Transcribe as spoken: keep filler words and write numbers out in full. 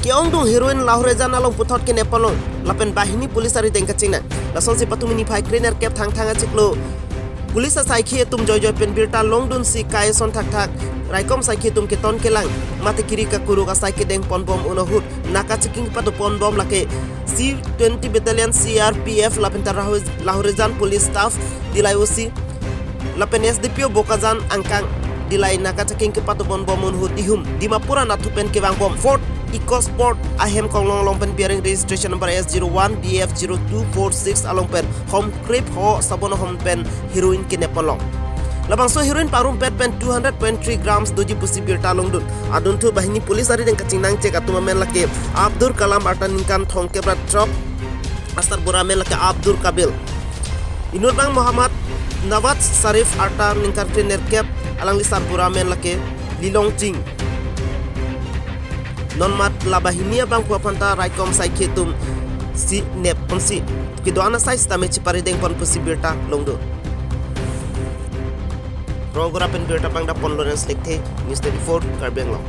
Ke-ongdung heroin Lahorijan along puthot kenep ponlong lapen banghini police arideng kachingnang. Lasonsi patumi niphai krenerkep Thangthang achiklo police asaikhi atum joijoi pen birta longdunsi kai ason thakthak raikom saikhi atum keton kelang mate kiri kakuruk asai kedeng ponbom un ahut naka checking kepado ponbom lake C twenty Battalion, C R P F lapen ta Lahori-, Lahorijan police staff, Dillai O C lapen S D P O Bokajan angkang Dillai naka checking kepado ponbom un ahut ihum Dimapur anatthu pen kevangbom Ford EcoSport ahem konglong along pen bearing registration number S zero one B F zero two four six along pen hom krip ho sabon ahom pen heroin kenep ponlong. Labangso heroin pangrumpet pen two hundred point three grams doji pusi birta longdun. Adunthu banghini police arideng kachingnang chek atum amen lake Abdul Kalam arta ningkan thomkep ra throk, asarbura amen lake Abdul Kabil. Inut abang Muhammad Nawaz Sharif arta ningkan krenerkep, alangli sarbura amen lake Lilong Ching. Non mat la banghini abangphu aphanta raikom saikhi atum si nep ponsi kedo-an asai sitame cheparideng pon pusi birta longdun. Rogora pen birta pangdap pon Lawrence Lekthe, News twenty-four, Karbi Anglong.